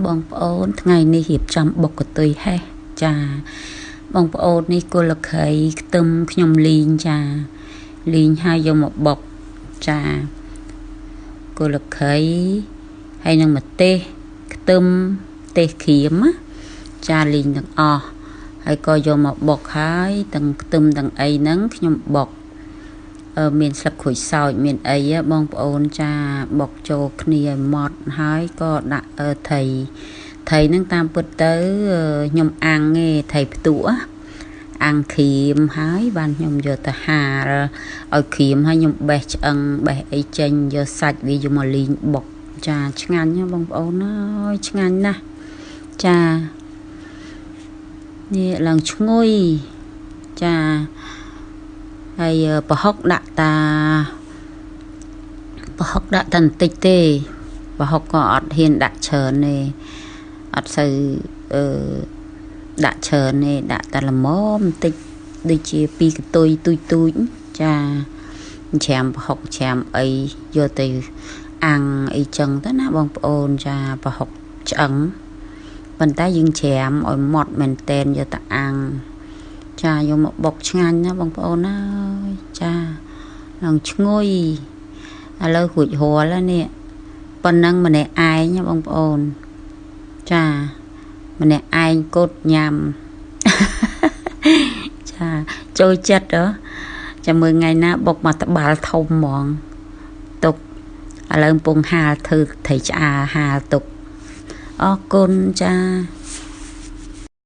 បងប្អូនថ្ងៃនេះរៀបចំបុកកតុយហេះចាបងប្អូននេះគល់ខៃខ្ទឹមខ្ញុំលីងចាលីងហើយយកមកបុកចាគល់ខៃហើយនឹងម្ទេសខ្ទឹមទេសក្រៀមចាលីងទាំងអស់ហើយក៏យកមកបុកហើយទាំងខ្ទឹមទាំងអីហ្នឹងខ្ញុំបុកមានស្លឹកក្រូចសើចមានអីបងប្អូនចាបុកចូលគ្នាឲ្យម៉ត់ហើយក៏ដាក់ថៃថៃហ្នឹងតាមពិតទៅខ្ញុំអាំងទេថៃផ្ទក់អាំងក្រៀមហើយបានខ្ញុំយកទៅហាលឲ្យក្រៀមហើយខ្ញុំបេះឆ្អឹងបេះអីចេញយកសាច់វាយកមកលីងបុកចាឆ្ងាញ់ណាបងប្អូនអើយឆ្ងាញ់ណាស់ចានេះឡើងឈ្ងុយចាហើយប្រហុកដាក់តាប្រហុកដាក់តែបន្តិចទេប្រហុកក៏អត់ហ៊ានដាក់ច្រើនទេអត់សូវអឺដាក់ច្រើនទេដាក់តែល្មមបន្តិចដូចជាពីរកតុយទូចទូចចាច្រាមប្រហុកច្រាមអីយកទៅអាំងអីចឹងទៅណាបងប្អូនចាប្រហុកឆ្អឹងប៉ុន្តែយើងច្រាមឲ្យម៉ត់មែនតែនយកទៅអាំងចាយកមកបុកឆ្ងាញ់ណាបងប្អូនអើយចាឡើងឈ្ងុយឥឡូវរួចរាល់ហើយនេះប៉ុណ្ណឹងម្នាក់ឯងណាបងប្អូនចាម្នាក់ឯងកត់ញ៉ាំចាចូលចិត្តហ៎ចាំមើលថ្ងៃណាបុកមកត្បាល់ធំហ្មងទុកឥឡូវកំពុងហាលធ្វើត្រីឆ្អាលហាលទុកអរគុណចា។